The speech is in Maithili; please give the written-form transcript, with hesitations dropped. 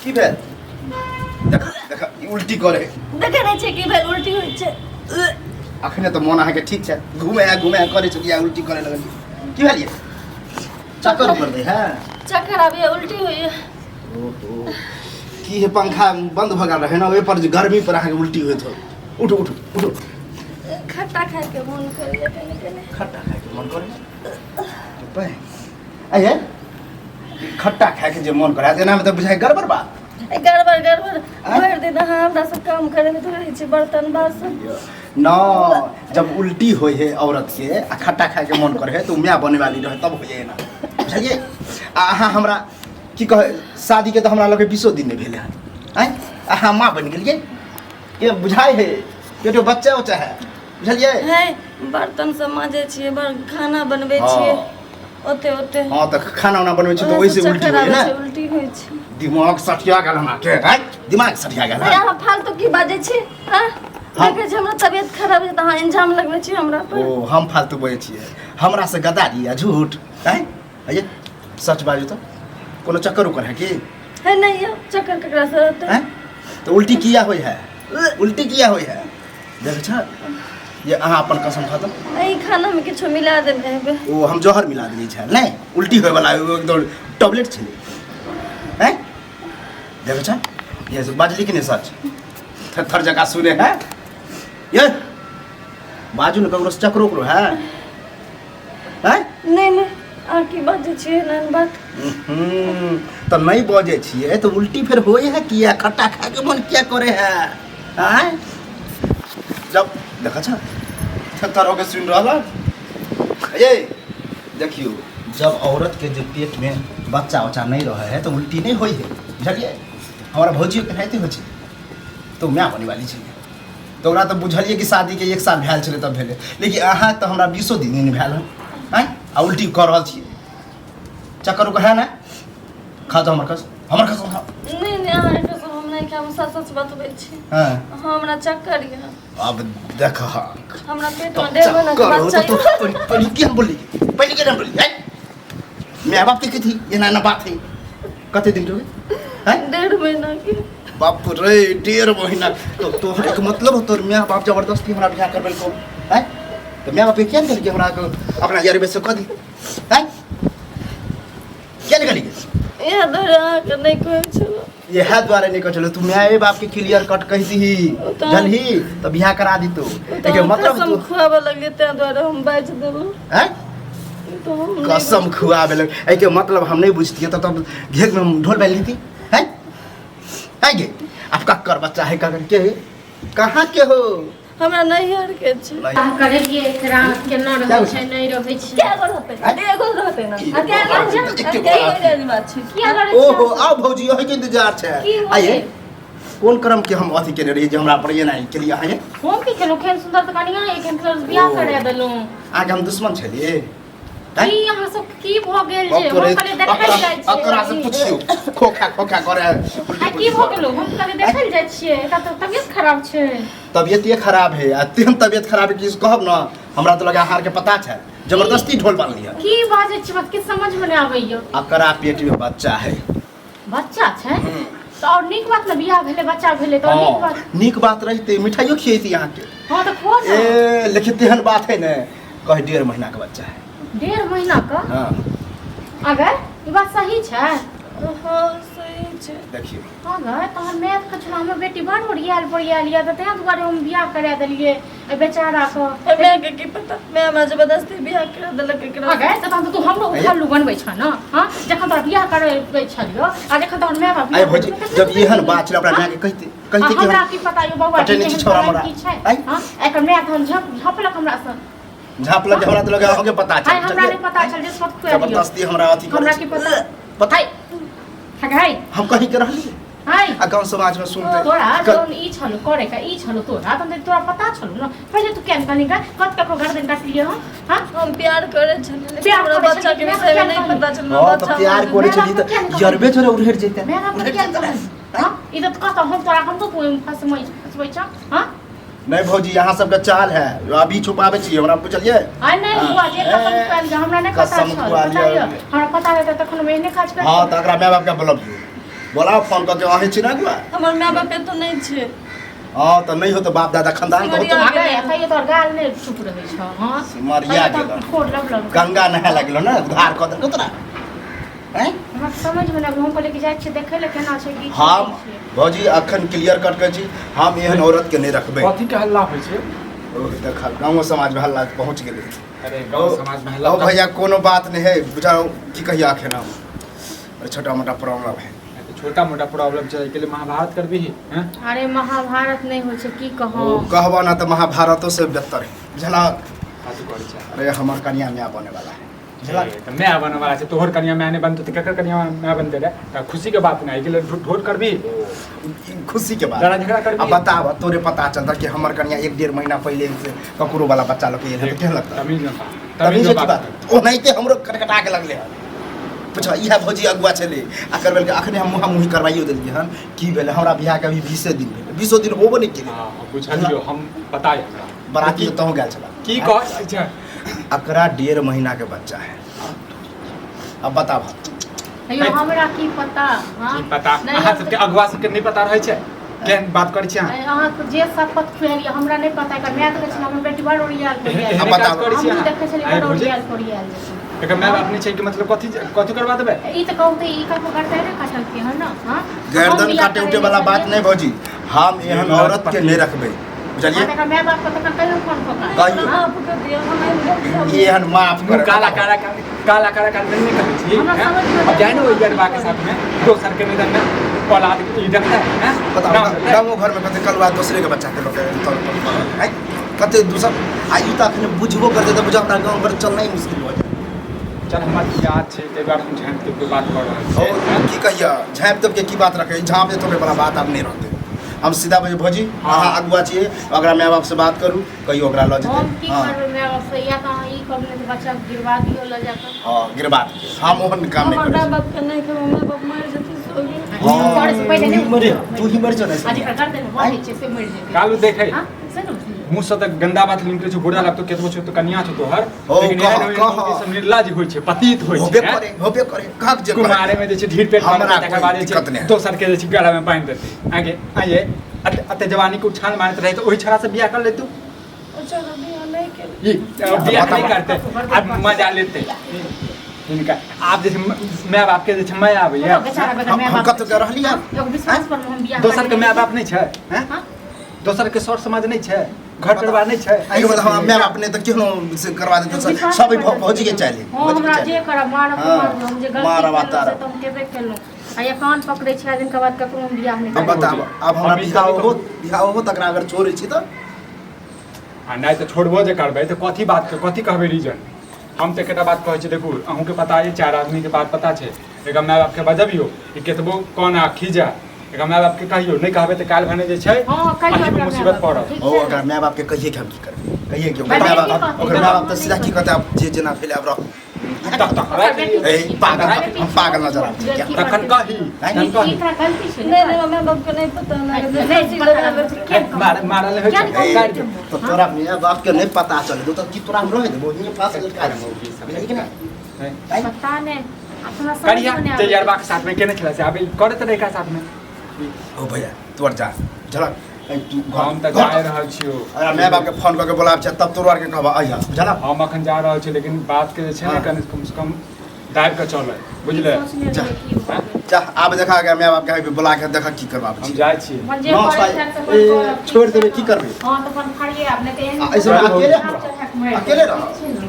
की भेल? देख देख, ई उल्टी करे। देखे नहि छै की भेल, उल्टी होइ छै। अखने तऽ मोन अहाँके ठीक छै, घुमे आ घुमे आ करै छलियै, उल्टी करे लगलियै। की भेल ये? चक्कर उकर दे है? चक्कर आबैए, उल्टी होइए। ओहो, की हे, पंखा बंद भऽ गेल रहै ने, ओहि पर जे गर्मी पर अहाँके उल्टी होइत हो। उठू उठू उठू। खट्टा खायके मोन करैए कनि कनि। खट्टा खायके मन करे पे आइए, खट्टा खायके जे मन करे एनामे तऽ बुझाइ गड़बड़ बात। ए, गड़बड़ गड़बड़। आँय? भरि दिन अहाँ हमरा से काम करे में रहै छी, बर्तन बासन। न जब उल्टी होइ है औरत के आ खट्टा खायके मन करे है तऽ ओ माय बने वाली रहे तब होइ है एना, बुझलियै? आ अहाँ हमरा की कहे, शादीके तऽ हमरा लगे 20 दिन नहि भेलै हन, आँय, अहाँ माँ बनि गेलियै। के बुझाइ है पेटो बच्चा उच्चा है, बुझलियै? है, बर्तन सब माजै छियै, बड़ खाना बनबै छियै ओते ओते। हँ, तऽ खाना उना बनबै छी तऽ ओहिसे उल्टी चक्कर होइ है आबै ने? छै, उल्टी होइ छै। दिमाग सठिया गेल हमरा के, आँय, दिमाग सठिया गेल। अरे, अहाँ फालतू की बाजै छी? हाँ? हम- देखै छी हमरा तबियत खराब है तऽ अहाँ इंजाम लगबै छी हमरा पर। ओ, हम फालतू बजै छियै? हमरा से गद्दारी आ झूठ? आँय, आइये सच बाजू तऽ कोनो चक्कर उकर है की? है नहीं यौ, चक्कर ककरा से रहतै? आँय, तऽ उल्टी किया होइ है? उल्टी किया होइ है? देखै छ ये, अहाँ अपन कसम खा दो। एहि खाना में किछो मिला देने हेबै। ओ, हम जहर मिला देने छै? नहि, उल्टी होय वाला एकदम टैबलेट छलै। आँय, देखै छ ये, बाजली कि नहि सच? थर जकाँ सुने है। ये बाजू ने, ककरो से चक्कर उकरो है? आँय? नहि नहि, अहाँ की बाजै छियै एहन बात? तऽ नहि बजै छियै तऽ उल्टी फेर होइ है किया? खट्टा खाके मन किया करे है? आँय, जब देखै छ थर होके सुनि रहल। ये देखियौ, जब औरत के जे पेट में बच्चा उच्चा नहि रहै है तऽ उल्टी नहि होइ है, बुझलियै? हमरा भौजियोके एनाहिते होइ छै, तऽ ओ माय बनै वाली छै तऽ ओकरा तऽ बुझलियै कि शादीके एक साल भेल छलै तब भेलै, लेकिन अहाँ तऽ हमरा 20 दिन नहि भेल हन, आँय, आ उल्टी कऽ रहल छियै। चक्कर उक्कर है ने? खा जाओ, हमर कसम, हमर कसम खाओ। नहि नहि, अहाँके कसम हम नहि खायब, हम सच सच बतबै छी। हमरा चक्कर यऽ। अब देख। हमरा पेट में 1.5 महीना के चक्कर हो बच्चा तो यऽ। पहले की हम बोली, पहले के हम बोली हैं मैं बाप के थी, ये ना ना बात है। कते दिन के हैं? 1.5 महीना के। बाप रे, 1.5 महीना तो तोहर एक मतलब हो, तोहर माय बाप जबरदस्ती हमरा बियाह करबेल को हैं? तो माय बाप के क्या निकल हमरा के अपना यार से कह दी हैं? क्या निकली? इएह दुआरे अहाँके नहि कहै छलहुँ। इएह दुआरे नहि कहै छलहुँ। तू माय बाप के क्लियर कट कहि दीही, तऽ- जनही तऽ बियाह करा दी तू। तऽ एके मतलब कसम तू खुआबऽ लगलियै, ताहि दुआरे हम बाजि देलहुँ। हैं? तऽ हम नहि। कसम खुआबे लग, एहिके मतलब हम नहि बुझतियै तऽ तब घेर में हम ढोल बालि लीती हैं? हैं गे, अब कक्कर बच्चा है, कक्कर के है, कहाँ के हो? हमरा नैहर के छै। नहीं। करेलियै एकरा केना क्या रहै होइ छै, नहि रहै छै। क्या गो रहतै? एगो रहतै ने। की? आ क्या गो? एके आ गो क्या रहतै। गो बात छै? किया लड़ै छी? ओहो, आओ भौजी, ओहि के इंतजार छै। की होलै? आइए, कोन क्रम के हम अथी केने रहियै जे हमरा पर एना केलियै अहाँ ये? हम की केलहुँ? केहन सुन्दर तऽ कनिया, एहन सुन्दर बियाह ओ। करा देलहुँ। अहाँके हम दुश्मन छलियै? हैं? की अहाँ सब की भऽ गेल जे बाप रे, हम कहलियै देखै लए जाइ छियै। अकरा से पुछियौ, खोखा खोखा करे। आ की भऽ गेलौ? हम कहलियै देखै लए जाइ छियै, एकर तऽ तबियत खराब छै। तबियत खराब है, आ तेहन तबियत खराब है कि कहब न, हमरा तऽ लगा हार के पता छै, जबरदस्ती ढोल बान्ह लिअ। की बाजै छी बात, किछु समझमे नहि आबैया। अकरा पेट में बच्चा है। बच्चा छै तऽ आओर नीक बात ने, बियाह भेलै, बच्चा भेलै तऽ आओर नीक बात। हाँ, नीक बात रहिते मिठाइयो खियैती अहाँके। हँ, तऽ खुआ ने। ए, लेकिन तेहन बात है ने, कहे 1.5 महीना के बच्चा है। 1.5 महीना का? हाँ। अगर ई बात सही छै? हँ, सही छै। देखियौ। हँ गै, तहन मैं तऽ कहै छलहुँ हमर बेटी बड़ ओरियायल पोरियायल यऽ, तऽ ताहि दुआरे हम बियाह करा देलियै एहि बेचाराके। माय के की पता, माय हमरा जबरदस्ती बियाह करा देलक एकरा। हँ गै, तऽ तहन तऽ तू हमरो उखल्लू बनबै छह ने? हँ, जखन तोरा बियाह करबै छलियौ आ जखन तोहर माय बाप आइ भौजी, जब एहन बात छलै, अपना माय के कहिते कहिते कि हमरा हम की पता यौ बौआ, पटेने छी केहन छौड़ा बला मोरा। की छै? आइ? हँ, एकर माय तहन झपलक हमरा सँ। झाँपलक? हमरा तऽ लगे अहाँके पता आइ छै। हमरा नहि पता छल जे सब खुआ दियौ। जबरदस्ती हमरा अथी करै हमरा छै। की पता? पता हगाई। हम कहीं के रहली हाय। आ गांव समाज में सुनते तोरा जौन ई छलो करे का ई छलो तोरा, तहन तोरा पता छलो न पहिले। तू केन कहली का कत ककरो गर्दन काटलियै हम? हाँ, हम प्यार करे छलियै, लेकिन प्यार हमरा करै बच्चा के छलियै, विषय में मैं नहीं पता छल। हाँ, बच्चा तऽ प्यार मर करै छली तऽ यरबे थोड़े उड़ेर जैते। मेरा पर उड़ेर केन जैते। कहली? हाँ, ई तऽ कहत हम तोरा, हमरो तू फसमै फसबै छ? हाँ। नहीं भौजी, यहाँ सबके चाल है, अभी छुपाबै छी हमरा, बुझलियै? आइ नहि हाँ। बुआ जे कसम ए, खुआ लिअ, हमरा नहि पता कसम छल। खुआ पता लिअ। यऽ, हमरा पता रहतै तखन हम एहने काज करतै? हाँ, तऽ एकरा माय बाप के बोलबियौ। बोलाओ फोन कऽ के अहीं छी ना अगुआ? हमर माय बाप एतऽ नहि छै। हँ तऽ नहि हो तऽ बाप दादा खानदान तऽ होतौ। आगे कहियो तोहर गाल नहि चुप रहै छौ। हँ, सिमरिया कहियो गेल। तोहर ठोर लब लब गंगा नहाय लगलो ने, उद्धार कऽ देलकौ तोरा। आँय? हमरा समझ मे नहि आबै, हम कहलियै कि जाइ छियै देखै लए केना छै की छै, हम नहि छै। भौजी अखन क्लियर कट कहै छी, हम एहन औरत के नहि रखबै। कथी के हल्ला होइ छै? ओ देख, गाँवो समाज मे हल्ला पहुँच गेलै। अरे गाँव समाज मे हल्ला ओ भैया कोनो बात नहि है, बुझाओ की कहिया अखन हम, अरे छोटा मोटा प्रॉब्लम है। छोटा मोटा प्रॉब्लम छै, एहिके लिए महाभारत करबी हैं? अरे महाभारत नहि होइ छै, की कहौ। ओ कहबो ना तऽ महाभारतो से बेहतर है, बुझलक? कथी करै छै? अरे हमर कनिया माय बने वाला है, बुझलक? ए, तऽ माय बने वाला छै, तोहर कनिया माय नहि बनतौ तऽ केकर कनिया माय बनतै रे? तऽ खुशी के बात नहि, एहिके लिए ढोट ढोट करबी? ई खुशी के बात। लड़ाई झगड़ा करबी? अब बताब, तोरे पता चलता कि हमर कनिया 1-1.5 महीना पहिले से ककरो वाला बच्चा लोग के एल है, तऽ केहन लगता? तमीज में बात, तमीज में की बात। ओनाहिते हमरो कटकटा के लगले हन। पूछ इएह भौजी अगुआ छलै आ करबेलकै, अखने हम मुँहा मुँही करवाइयो देलियै हन। की भेलै, हमरा बियाहके अभी 20 दिन भेलै, 20 दिन होबो नहि केलै। हँ, बुझलियौ हम, पता है हमरा। बराती तऽ तहुँ गेल छला। की कहै छै? एकरा 1.5 महीना के बच्चा है, अब बताब। अयो हमरा की पता? हाँ? की पता? नहि, अहाँ हम सबके अगुआ सबके नहि पता रहै छै? केहन बात करै छी अहाँ? अहाँके जे शपथ खुएलियै हमरा नहि पता। एकर माय देखै छलै हमर बेटी बड़ ओरियाल एहने फोरियाल। अब काज बताउ। करै छी हमहूँ अहाँ? देखै छलियै आँय बड़ भौजी, ओरियाल फोरियाल जेकाँ। एकर माय बाप नहि छै कि मतलब कथी कथी करवा देबै? ई तऽ कहू तऽ ई ककरो गर्दने काटलकै हन ने? हाँ? हम गर्दन बियाह काटे करै उटे वाला लए बात छलियै। नहि भौजी, हम एहन निर्लज्ज औरत के पति। नहि रखबै, बुझलियै? हाँ, तऽ एकर माय बाप के तखन कहियो फोन कऽ कऽ। कहियो। माफ कर दियौ, हम आबि गेल। ई एहन माफ मुँह कर काला काला काला काला काला नहीं कहै छी हमरा हैं? समझ में अब जाए ने नहीं ओहि गरबा के साथ में दोसर के निधन में औलाद ई रखता है हैं? बताओ, नाम रहतै? गाँवो घर में कते कलुआ दोसरे के बच्चा के लोग तौर पर पड़ल है, कते दोसर आ ई तऽ अखने बुझबो करतै तऽ बुझा हमरा गाँव घर चलनाइ मुश्किल भऽ जायत। चल हमर याद छै ताहि दुआरे हम झाँपि तोपि के बात कऽ रहल ओ छी हैं? की कहिया झाँपि तोपि के की बात रखै, झाँपि तोपे वाला बात आब नहि रहतै। हम सीधा बजे भौजी हाँ। अहाँ अगुआ छियै, ओकरा माय बाप से बात करू, कहियो ओकरा लऽ हम जेतै। की हाँ करबै माय बाप से? या तऽ अहाँ ई कहबै ने तऽ बच्चा के गिरवा दियौ लऽ जाकऽ। हाँ गिरबा दियौ, हम ओहन काम नहि हमर करै माय छी। बाप के नहि कहबै, माय बाप मरि जेतै से हो गेल। हाँ, करे से पहिले तू ही नहि मरे, तू ही मरि जो ने। आ जेकर गर्दन बन्है छै से मरि जेतै। कालू देखै हाँ, से ने बुझलियै। मुँह से तऽ गंदा बात निकलै छै, बुरा लगतौ केतबो छौ तऽ कनिया छौ तोहर, ओ, लेकिन कह, एहन एहन कह। लोक सब निर्लज होइ छै, पतित होइ छै, होबे हैं? करे, होबे करे, कहक जे करे। कुमारे में जे छै ढीर पेट हमरा मारतै, तकर कोइ बाद जे दिक्कत छै नहि। दोसर के जे छै गला में बान्हि देतै। आगे आइए अते जवानी के उछाल मारैत रहै तऽ ओहि छड़ा से बियाह कर लेतू। ओ चलो बियाह नहि केलकै। ई बियाह नहि करतै, आब मजा लेतै हिनका। आब जे छै माय बाप के जे छै माय आबैया। बेचारा बेगर माय हम बाप कतौ के रहलियै? एगो विश्वास पर हम बियाह दोसर के माय बाप नहि छै हैं? हाँ? दोसर के सर समाज नहि छै, घर परिवार नहि छै? एहिके मतलब हमरा माय बाप नहि तऽ केहनो से करवा देतै, सब विश्वास सब पर भौजी के चाही। हाँ, भौजी के हमरा चाही। जे करब मारब हाँ, मारब, हम जे गलती मारब आ केलहुँ से तारब। तऽ हम केबे केलहुँ। आ ये कान पकड़ै छै दिनका बाद ककरो हम बियाह नहि अब करब। बताब, आब हमरा अभी बियाह कभी- हो, बियाह हो तकरा अगर छोड़ै छी तऽ आ नहि तऽ छोड़बो जे करबै तऽ कथी बात के कथी कहबै रीजन? हम तऽ एकटा बात कहै छी, देखू अहूँके पता अइ, 4 आदमीके बात पता छै। एकर माय बापके बजबियौ कि केतबो कोना खीजा, एकर माय बापके कहियौ, नहि कहबै तऽ काल्हि भने जे छै हाँ, कहियौ अहीँके ओकरा मुसीबत माय-बापके, पड़त। ठीक ओ छै? ओकरा माय बाप के कहिए कि हम की करबै, कहिए कि ओकर माय माय बाप बाप, की कहतै? ओकर माय बाप तऽ सीधा की कहतै, आब जे जेना भेलै आब रह। तक तक ओकर बेटी ए, पागल, हम पागल नजर आबै छी क्या? तखन कही, तखन ई कही। तोरा गलती छै नहि ने? नहि, माय बाप के नहि पता लागल। नहि, फांसी पता लगा लागल लेबै। छै, किया कहबै? मार मारल होइ किया छै, नहि काटि कहबै? दे। तऽ तोरा माय बाप के नहि पता चले तऽ की तोरा हम रह देबो? हियाँ फांसी लटका देबो, बुझलिही कि नहि? नहि। पता नहि अपना समझ करिया में नहि ते आबै। यरबा के साथ में केने छला से आब ई करैत रहै एकरा साथ में। ओ भैया तोर जा झलक ए, तू घर हम तऽ घर जा रहल छियौ। अरे माय बाप के फोन कऽ के बोलाब छै तब तोरा आरके कहबा अइहा, बुझलक? हम अखन जा रहल छी, लेकिन बात के जे छै ने हाँ। कनि कम से कम दाबि कऽ चलै, बुझले? सोचने जा। रहियै की भऽ गेल। जा आब देखा के माय बाप के बोला के देखा की करबाब हम छी। जाइ छी। अपन जे नौ करै छाइ, छथि से अपन ए, करब, ठीक छोड़ि छै देबै, ने? की करबै? हाँ, तऽ अपन फरियाब, नहि तऽ एहन आ, एहि सबमे अकेले हाथ चढ़ा कऽ मारि अकेले देब। रहब। ठीक छै ने?